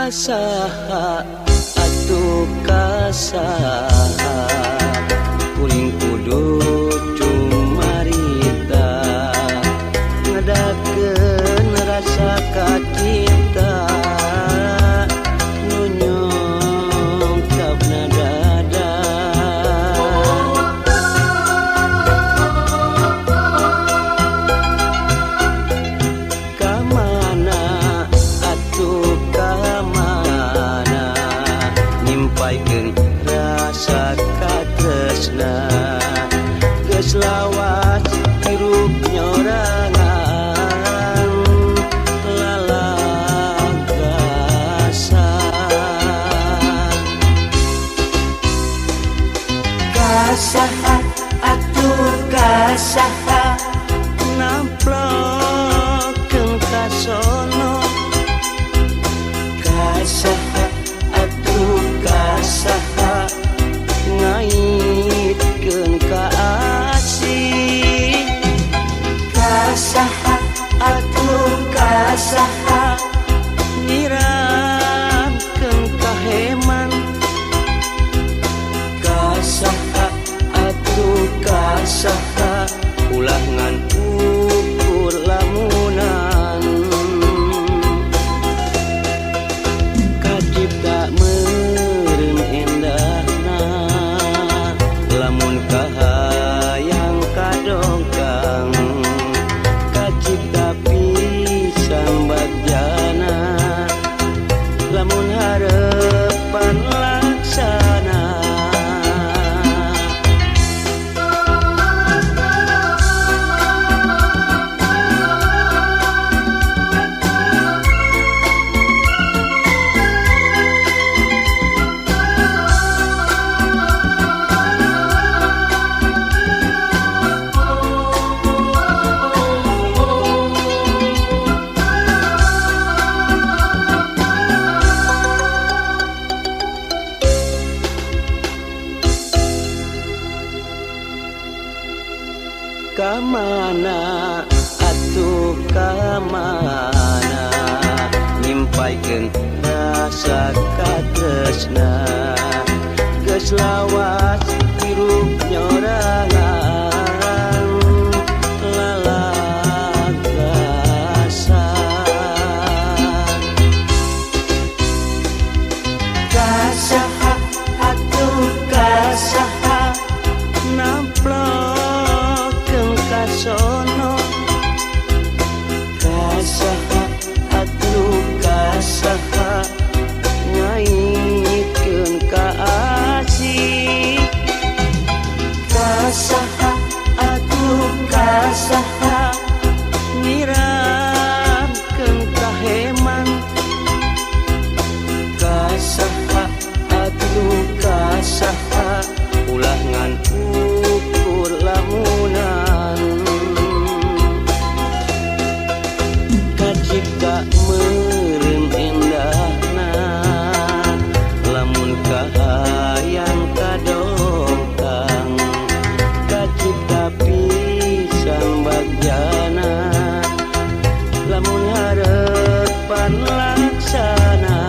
Kasaha atuh kasaha kuring kudu cumarita ngadakeun rasa kacinta nu nyungkapna dada. Kamana atuh kamana nyimpaikeun rasa katresna geus lawas hirup nyorangan lalagasa. Kasaha atuh kasaha namplokeun kasono. Kasaha atuh kasaha ngaitkeun ka asih. Kasaha atuh kasaha nyiramkeun kaheman. Kasaha atuh kasaha ulah ngan ukur lamunan. Kacipta meureun endahna lamun kahayang kadongkang. Kacipta pisan bagjana lamun harepan laksana. Kamana atuh kamana nyimpaikeun rasa katresna geus lawas hirup nyorangan lalagasa. Kasaha atuh kasaha namplokeun kasono. Kasaha atuh kasaha ngaitkeun ka asih. Kasaha atuh kasaha nyiramkeun kaheman. Kasaha atuh kasaha ulah ngan ukur lamunan. Kacipta meureun endahna lamun kahayang kadongkang. Kacipta pisan bagjana lamun harepan laksana.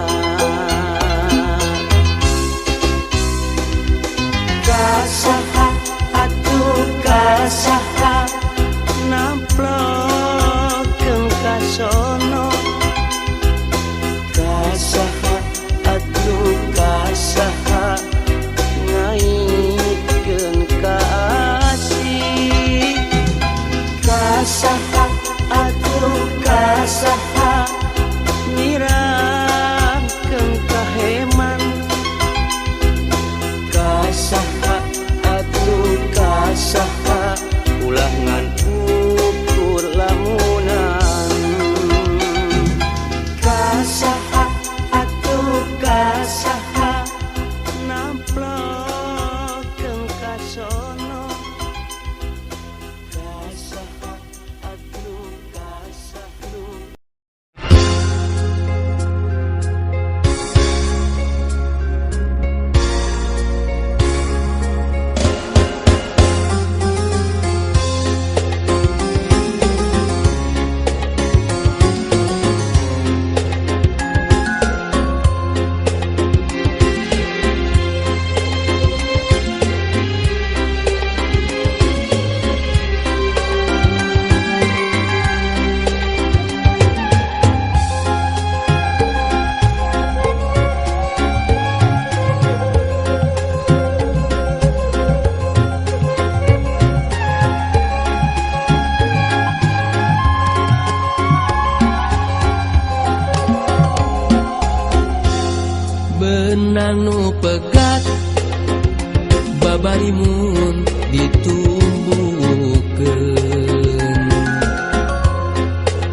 Kasaha atuh kasaha namplokeun kasono. Kasaha atuh kasaha ngaitkeun ka asih. Kasaha atuh kasaha nyiramkeun kaheman. Kasaha atuh kasaha ulah ngan ukur lamunan. Kasaha atuh kasaha namplokeun kasono. Kasaha atuh kasaha. Babarimun ditumbuhkeun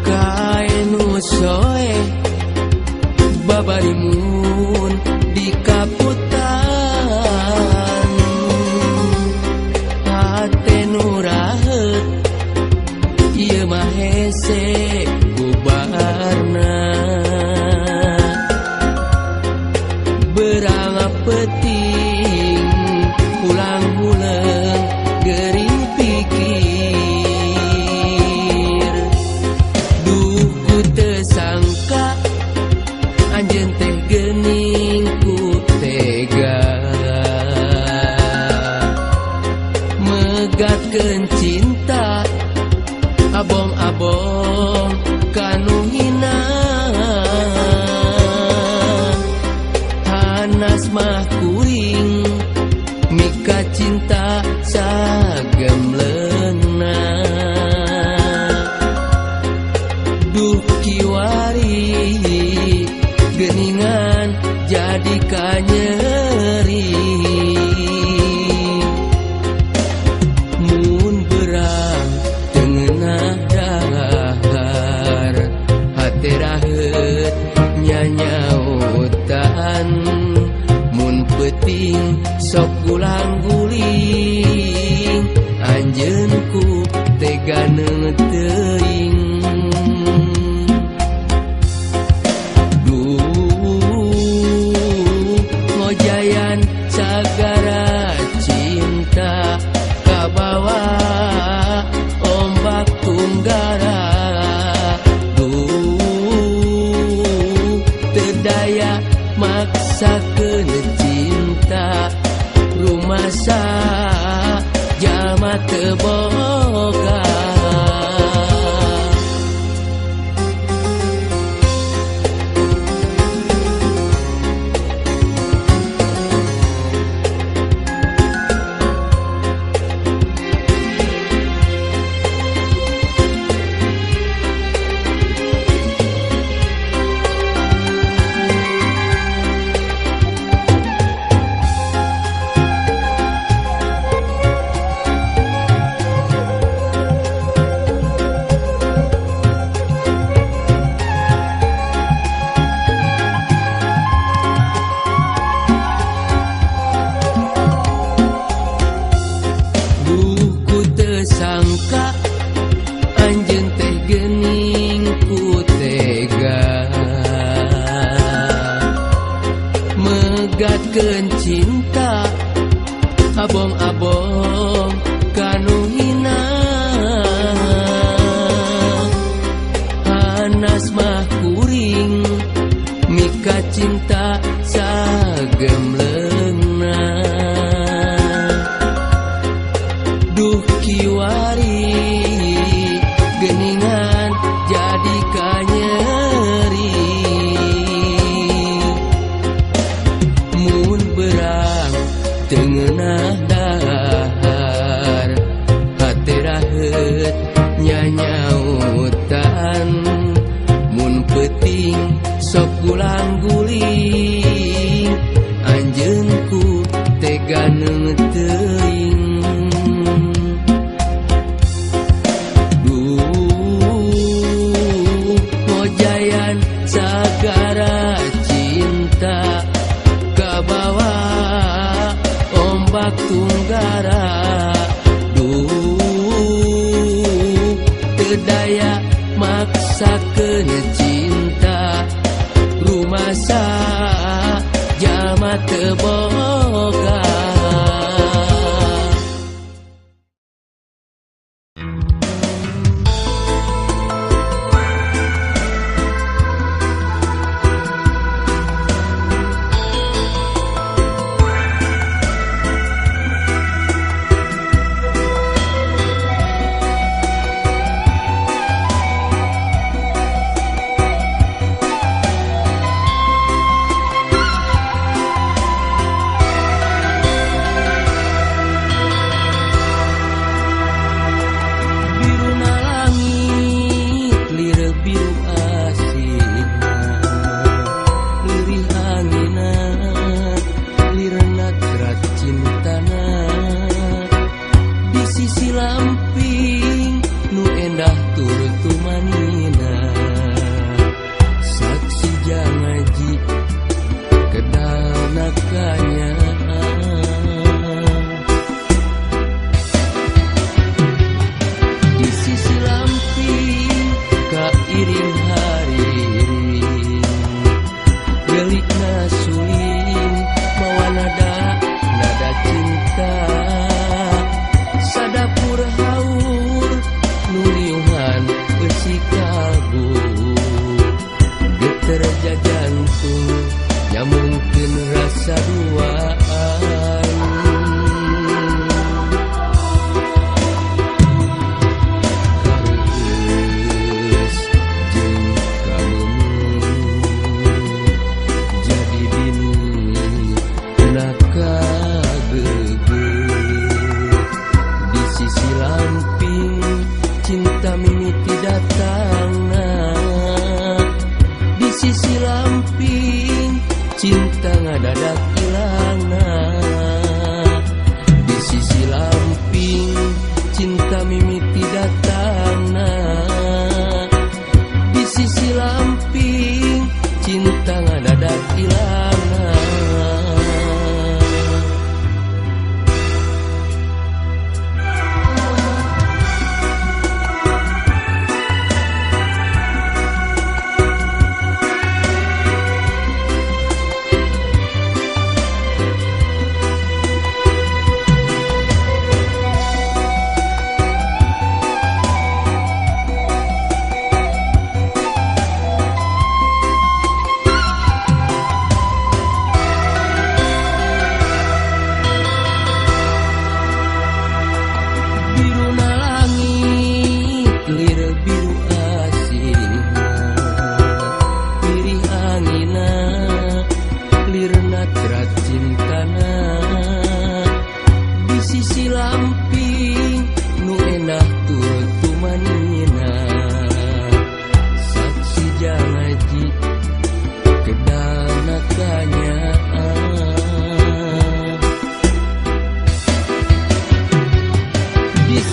kae nu soe babarimun dikaputan hate nu raheut ieu mah hese bubarna berang peuting pulang-pulang gering pikir duh ku teu sangka anjeun teh geuning ku tega megatkeun cinta abong-abong kanu hina hanas mah kuring mika cinta sagemleungna duh kiwari geuningan jadi kanyeri mun berang teu ngeunah dahar hate raheut nyanyautan mun peuting sok gulang-guling anjeun ku tega teuing duh ngojayan sagara cinta kabawa ombak tunggara duh teu daya maksakeun cinta rumasa jalma teu boga. Sangka anjeun teh geuning ku tega megatkeun cinta abong-abong kanu hina hanas mah kuring mika cinta sagemleungna duh kiwari geuningan jadi kanyeri mun berang teu ngeunah dahar hate raheut nyanyautan mun peuting sok gulang-guling anjeun ku tega teuing sagara cinta kabawa ombak tunggara duh teu daya maksakeun cinta rumasa jalma teu boga.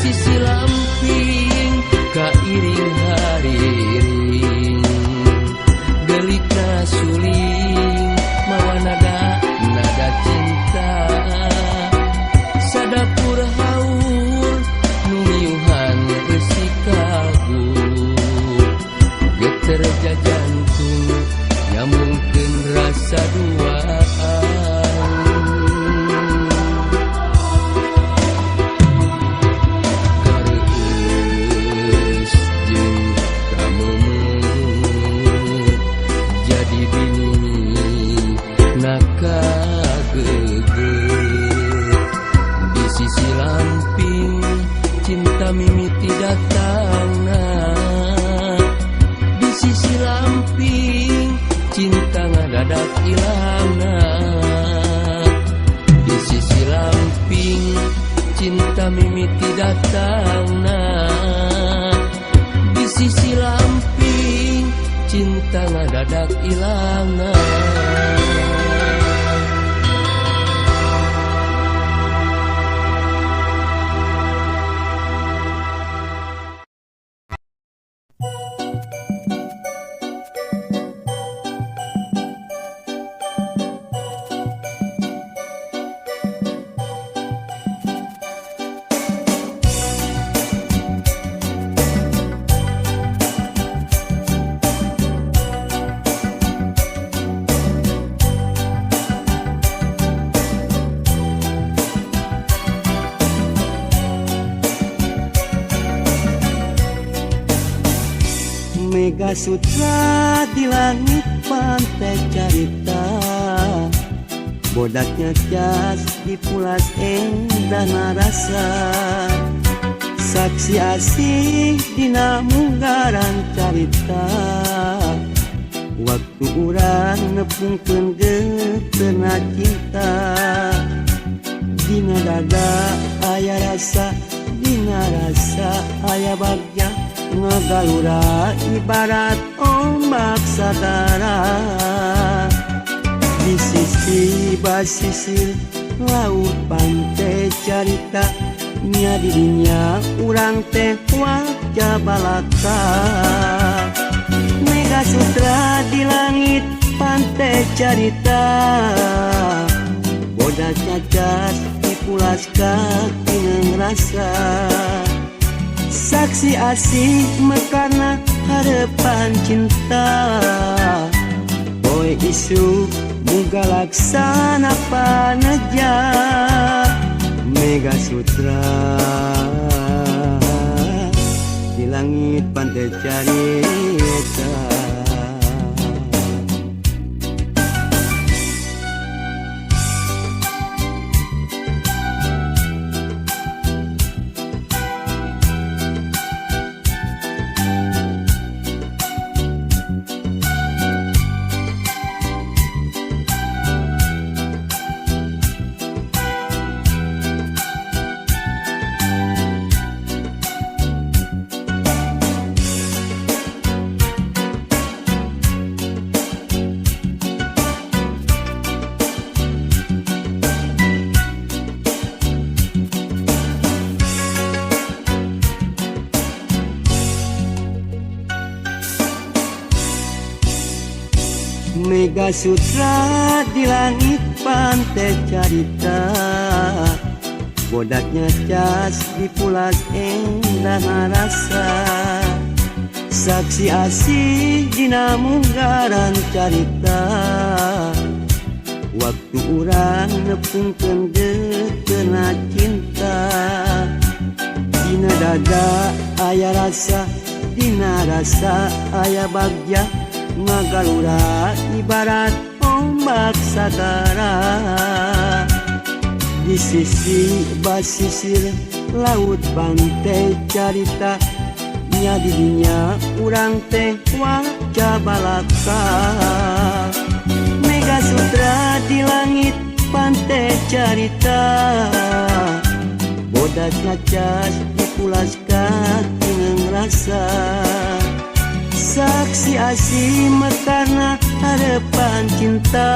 sisi lamping kairing hariring gelikna suling mawa nada nada cinta sadapur haur nu miuhan eusi kaguh geter jajantung nyambungkeun rasa duaan. Kareueus jeung kamemeut jadi bini nakageugeuh di sisi lamping cinta mimiti datangna di sisi lamping cinta ngadadak ilangna di sisi lamping cinta mimiti datangna di sisi lamping cinta ngadadak ilangna. Mega Sutra di langit pantai carita bodaknya jas dipulas endah narasa saksi asih dina munggaran carita waktu urang nepungkeun geutena cinta dina dada aya rasa dina rasa aya bagja ngagalura ibarat ombak sagara di sisi basisir laut pantai carita nya dirinya urang teh wajah balaka Mega Sutra di langit pantai carita bodak cacat dipulas kaki ngerasa saksi asih mekarna harapan cinta poe isuk muga laksana paneja Mega Sutra di langit pantai carita. Mega Sutra di langit pantai carita bodaknya cas dipulas endah rasa saksi asih dina munggaran carita waktu urang nepungkeun geutena cinta dina dada aya rasa dina rasa aya bagja ngagalura ibarat ombak sagara di sisi basisir laut pantai carita nya didinya urang teh wajah balaka Mega Sutra di langit pantai carita bodak ngacas dipulas kaki ngerasa saksi asih mekarna harapan cinta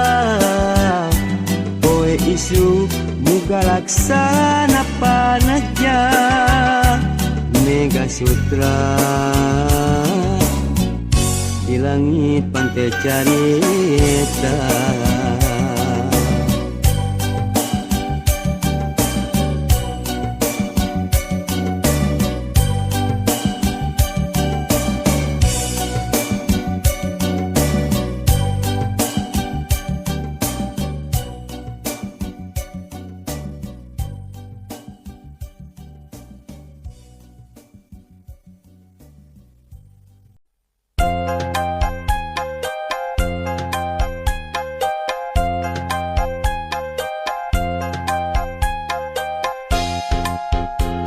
poe isuk muga laksana paneja. Mega Sutra. Di langit pantai carita.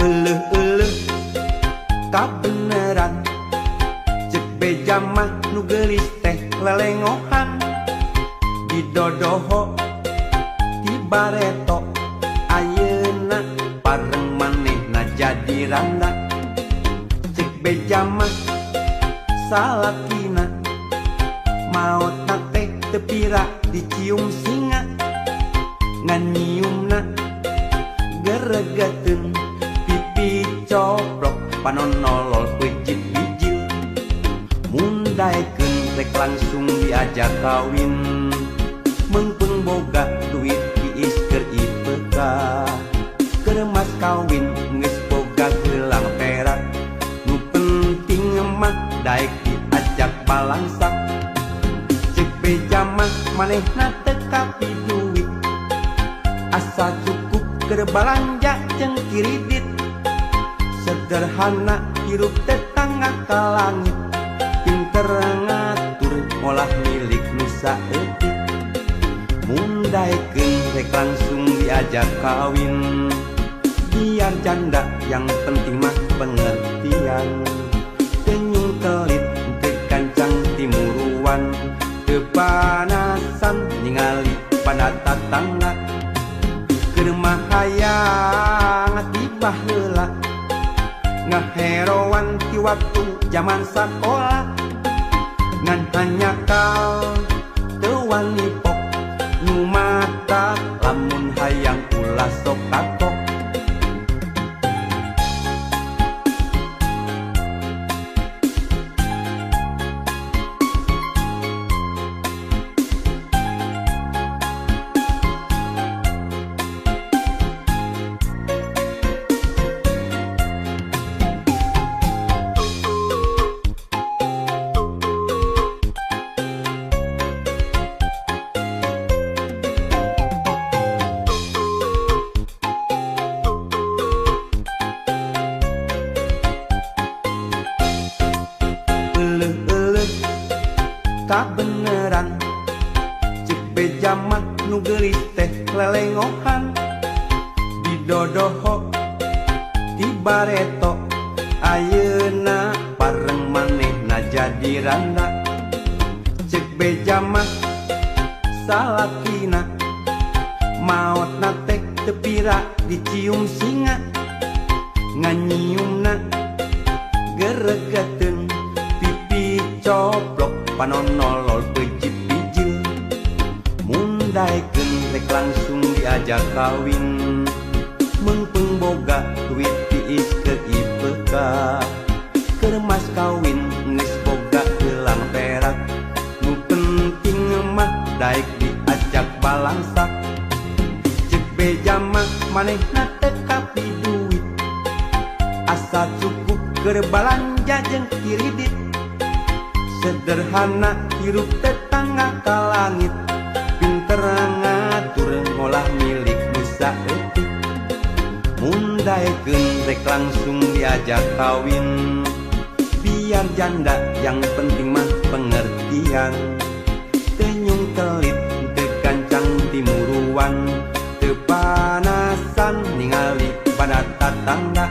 Euleuh-euleuh kabeneran, cek beja mah nu geulis teh lelengohan. Didodoho ti bareto, ayeuna pareng manehna jadi randa. Cek beja mah salakina maotna teh teu pira dicium singa, ngan nyiumna geregeteun, pipi coplok, panon nolol peuncit bijil. Mun daekeun rek langsung diajak kawin, meungpeung boga duit tiis keur ipeka. Keur mas kawin geus boga gelang perak, nu penting mah daek diajak balangsak. Cek beja mah manehna teu kapi duit, asa cukup keur balanja jeung kiridit. Sederhana hirup tetangga ka langit, pinter ngatur ngolah milik nu saeutik. Mun daekeun rek langsung diajak kawin, biar janda yang penting mah pengertian. Senyum kelit teu gancang timuruan, teu panasan ningali pada tatangga. Keur mah hayang tibah heula, ngaheroan ti waktu jaman sakola. Ngan hanyakal teu wani pok, nu mata lamun hayang ulah sok kapok. Euleuh-euleuh kabeneran, cek beja mah nu geulis teh lelengohan. Didodoho ti bareto, ayeuna pareng manehna jadi randa. Cek beja mah salakina maotna teh teu pira dicium singa, ngan nyiumna geregeteun, pipi coplok, panon nolol peuncit bijil. Mun daekeun rek langsung diajak kawin, meungpeung boga duit tiis keur ipeka. Keur mas kawin geus boga gelang perak, nu penting mah daek diajak balangsak. Cek beja mah manehna teu kapi duit, asa cukup keur balanja jeung kiridit. Sederhana hirup tetangga ka langit, pinter ngatur ngolah milik nu saeutik. Mun daekeun rek langsung diajak kawin, biar janda yang penting mah pengertian. Tenyung kelit teu gancang timuruan, teu panasan ningali pada tatangga.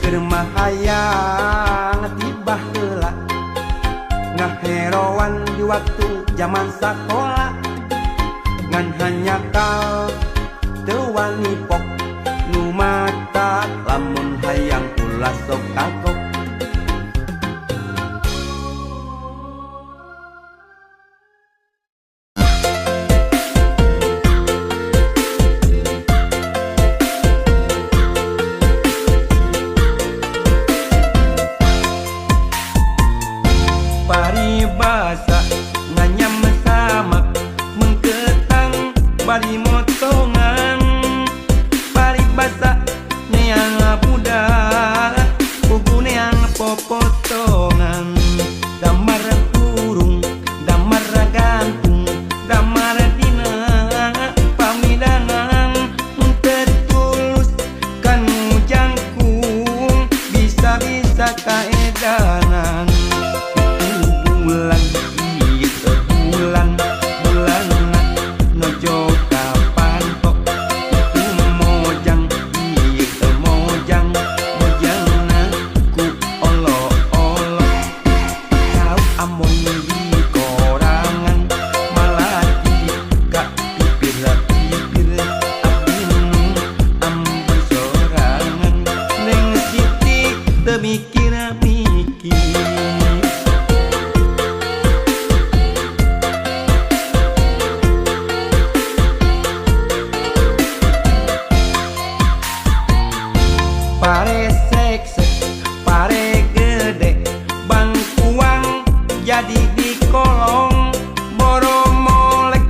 Keur mah hayang tibah heula, ngaheroan di waktu jaman sakola. Ngan hanyakal teu wani pok, nu mata lamun hayang ulah sok kagok. Pare seksek pare gede bangkuang jadi di kolong boro molek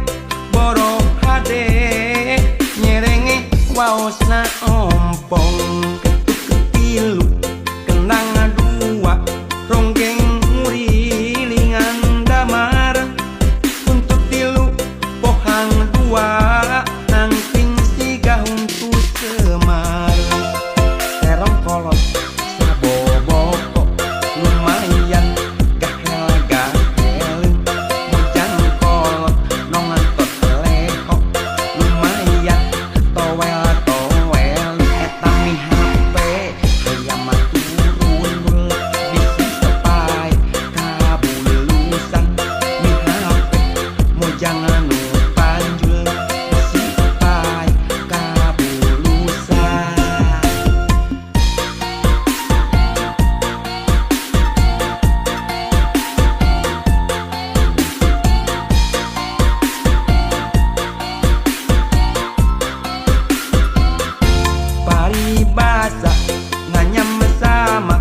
boro hade nyerenge waosna ompong ketuk ketilu kendang dua ronggeng ngurilingan damar untuk tilu pohang dua nangking siga huntu semar terong kolot saboboko lumayan gahel gahel mojang kolot nongantot lehok lumayan towel towel eta mi HP hayam mah turun bisi tepai kabulusan mi HP mojang anu panjul bisi tepai kabulusan. Paribasa nganyam sama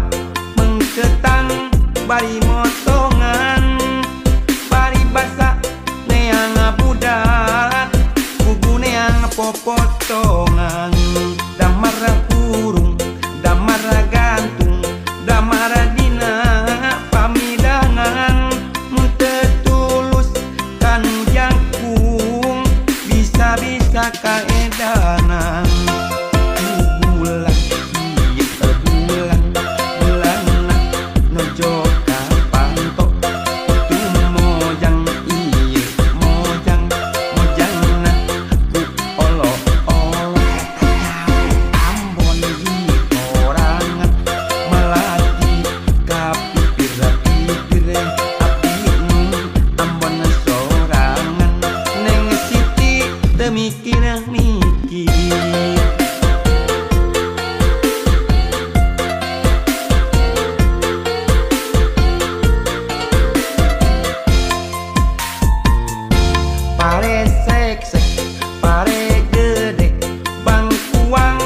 mengketang bari motongan paribasa neang budak kugu neang popotongan damar hurung damar gantung damar dina pamidangan mun teu tulus kanu jangkung bisa-bisa kaedanan. Bulan ieu bulan bulanna nojo ka panto tu mojang ieu mojang mojangna ku olo olo eta cau Ambon di korangan melati ka pipir pipir abdi nu Ambon sorangan Neng Siti teu mikir mikir. Pare seksek pare gede bangkuang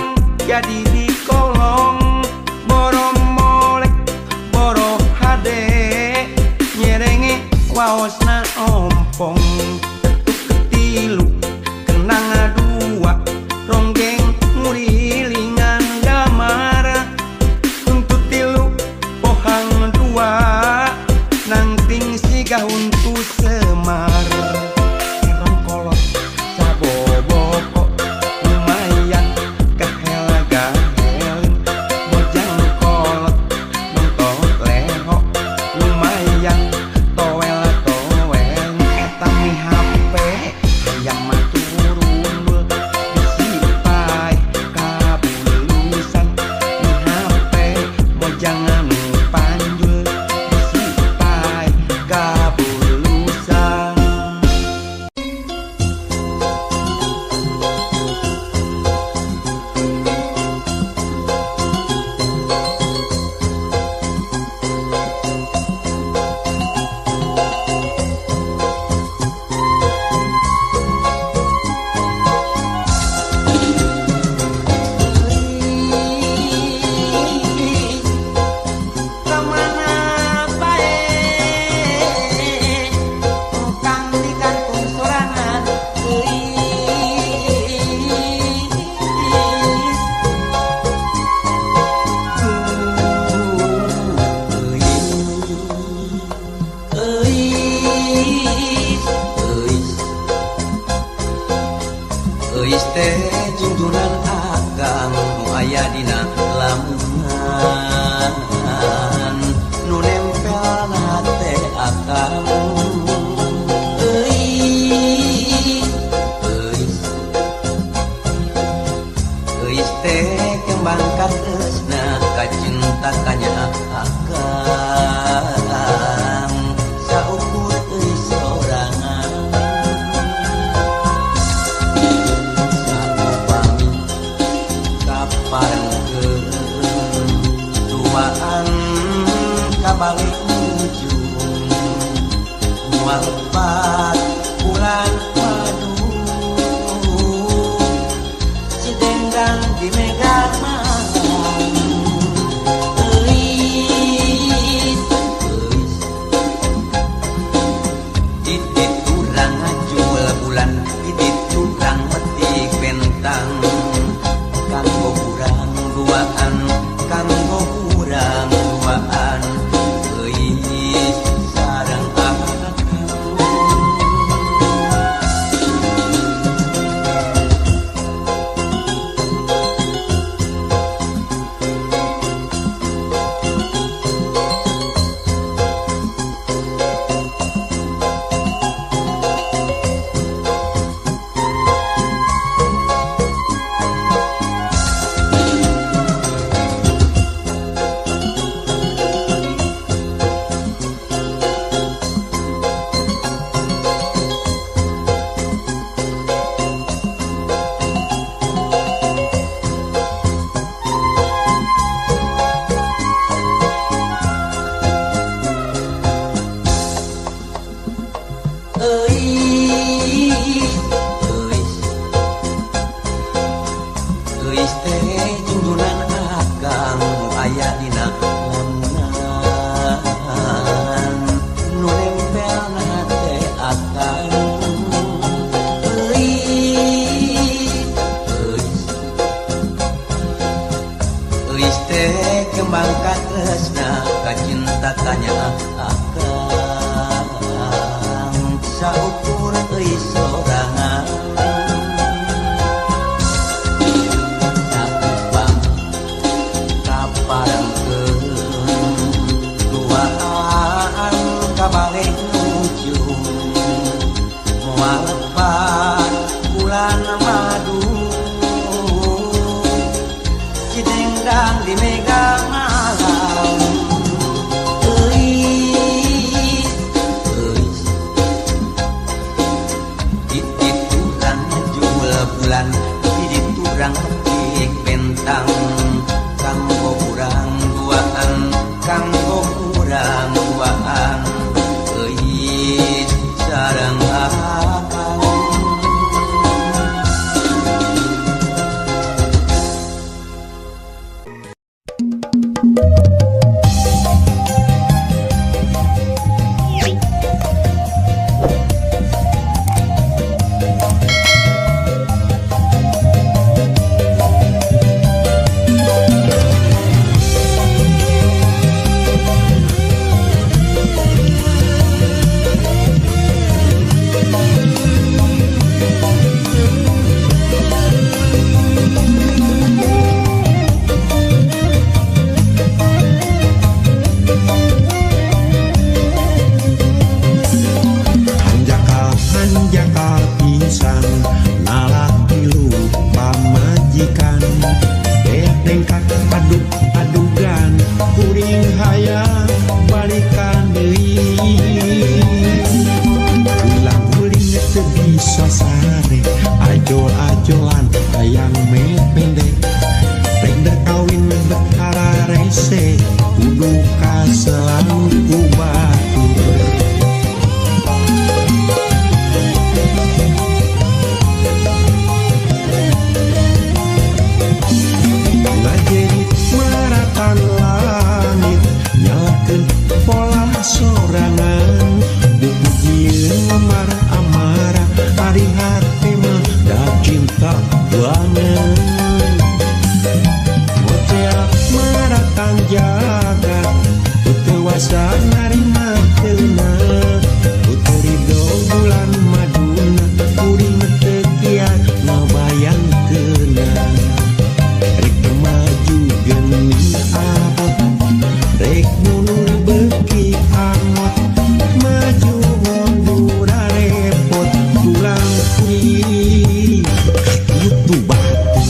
jadi di kolong boro molek boro hade nyerenge waosna ompong ketuk ketilu kenang dua ronggeng ngurilingan damar untuk tilu pohang dua nangting siga huntu semar terong kolot saboboko lumayan gahel gahel mojang kolot nonton lehok lumayan towel towel eta mi HP hayam mah turun bisi pae kabulusan mi HP mojang anu panjul bisi pae kabulusan. Kamana bae tukang di kantong sorangan euis Euis, euis, euis teh jungjunan akang nu aya dina lamungan nu nempelna teh akang. Euis, euis, euis teh kembang kateusna kacinta kanya akang saukur euis sorangan. Saupami kaparengkeun duaan kabalik ujung moal lepat bulan madu si dendang di mega malam. jungjunan akang nu aya dina lamunan nu nempel na hate akang euis euis euis teh kembang katresna kacinta tanya akang saukur euis sorangan sakupang kaparengkeun duaan kabaleh ujung moal lepat bulan madu cidengdang di mega malam euis euis diturang jul bulan diturang petik bentang kanggo urang duaan kanggo urang duaan euis sareng akang. Hanjakal pisan nalak tilu pamajikan beak dengkak aduk adugan kuring hayang balikan deui ulang guling teu bisa sare ajol-ajolan hayang mependek rek kawin bet hararese kudu kaselang ku batur. Ngajerit maratan langit nyalakeun pola sorangan dipujieun amarah amarah ari hate mah da cinta banget moceak maratan jagat teu wasa narima teuna teu ridho bulan maduna kuring teu kiat ngabayangkeunna rek maju geuning abot rek mundur beuki angot maju mundur repot tulang kuring katutu batur.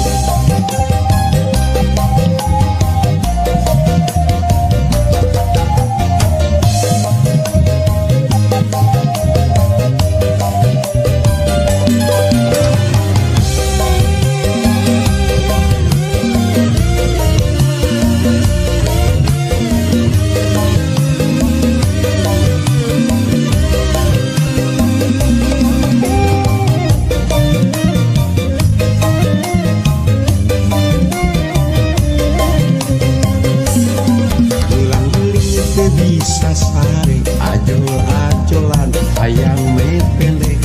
Ulang guling teu bisa sare ajol-ajolan hayang mependek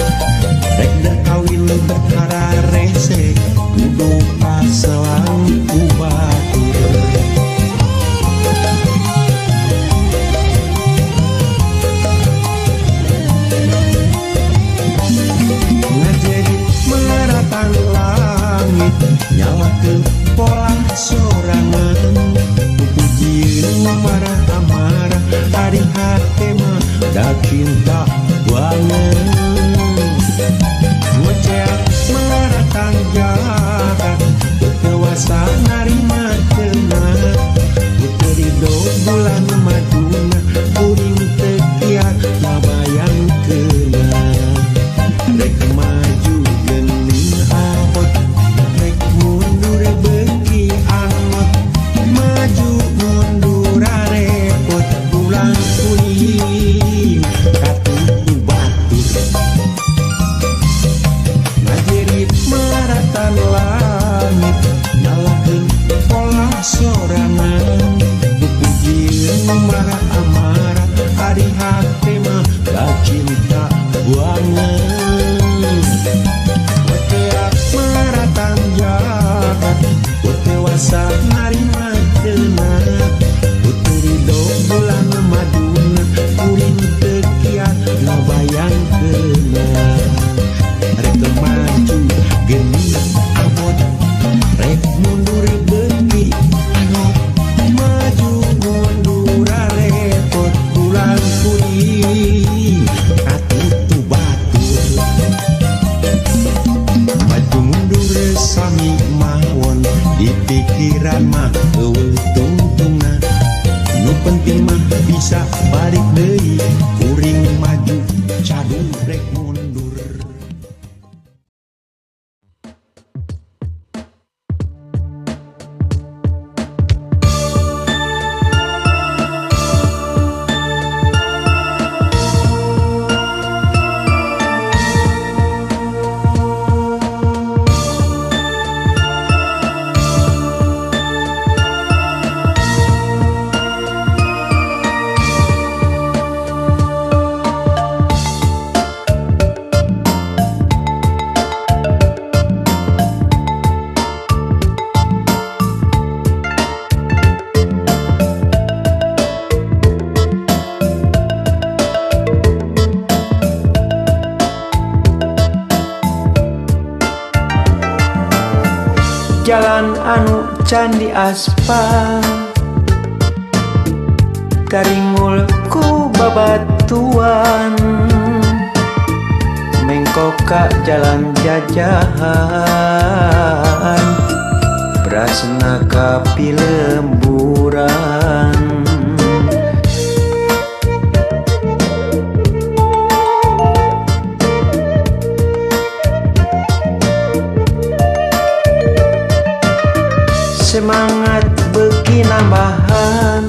rek da kawin berhararese kudu paselang ku batur. Ngajerit maratan langit nyalakeun pola sorangan pupujieun amarah amarah ari hate mah da cinta banget ngoceak maratan jagat teu wasa narima teuna teu ridho bulan maduna kuring teu kiat ngabayangkeunna rek maju geuning abot rek mundur beuki angot maju mundur repot tulang kuring katutu batur. Pikiran mah eueuh tungtungna, nu penting mah bisa balik deui. Kuring maju cadu rek mundur. Jalan anu can diaspal taringul ku babatuan, mengkok ka jalan jajahan berasna ka pilemburan. Semangat beuki nambahan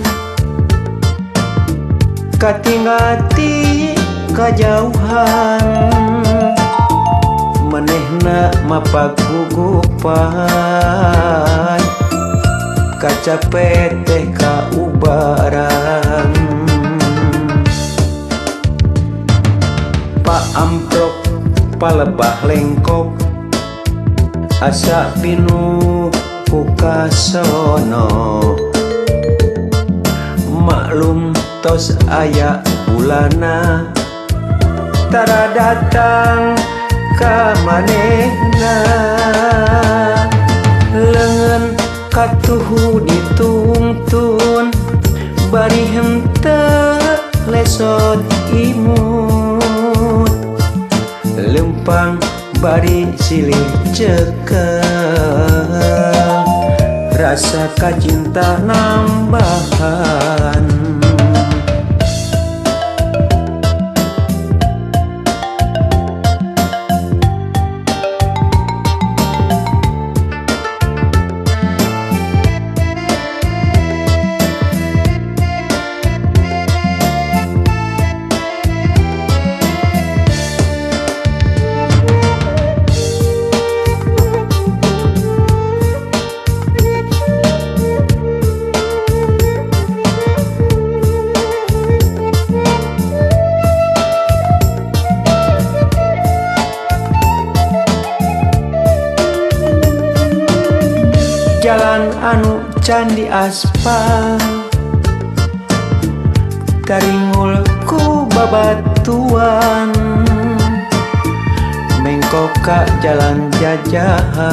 katinggal ti kajauhan, manehna mapagugupan kacape teh kaubaran. Pak amprok palebah lengkok asa pinuh ku kasono, maklum tos aya bulana tara datang ka manehna. Leungeun katuhu ditungtun bari henteu lesot imut, lempang bari silih cekel rasa kacinta nambahan. Jalan anu can diaspal taringul ku babatuan, mengkok ka jalan jajahan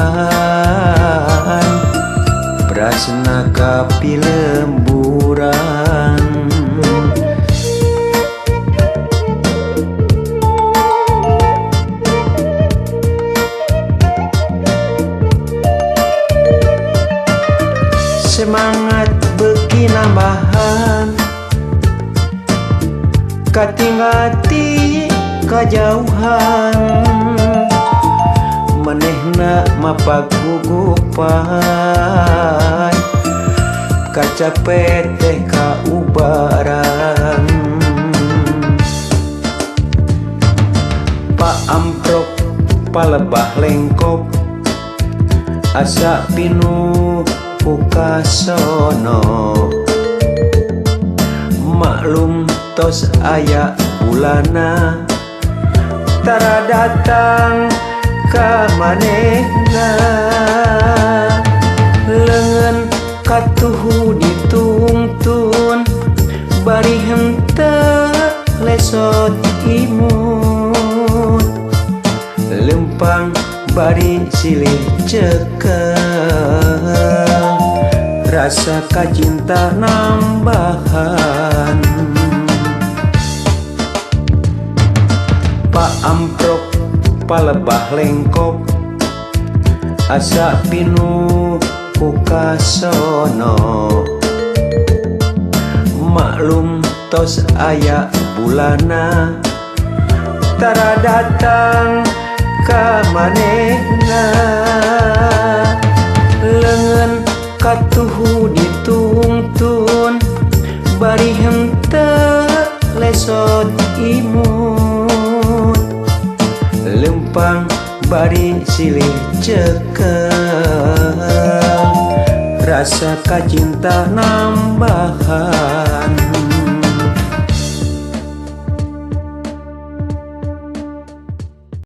berasna ka pilemburan. Semangat beuki nambahan katinggal ti kajauhan, manehna mapagugupan kacape teh kaubaran. Pak amprok palebah lengkok asa pinuh ku kasono, maklum tos aya bulana tara datang ka manehna. Leungeun katuhu ditungtun bari henteu lesot imut, lempang bari silih cekel rasa kacinta nambahan. Pak amprok palebah lengkok asa pinuh ku kasono. Maklum tos aya bulana, tara datang ka manehna. Leungeun katuhu ditungtun, bari henteu lesot imut. Lempang bari silih cekel, rasa kacinta nambahan.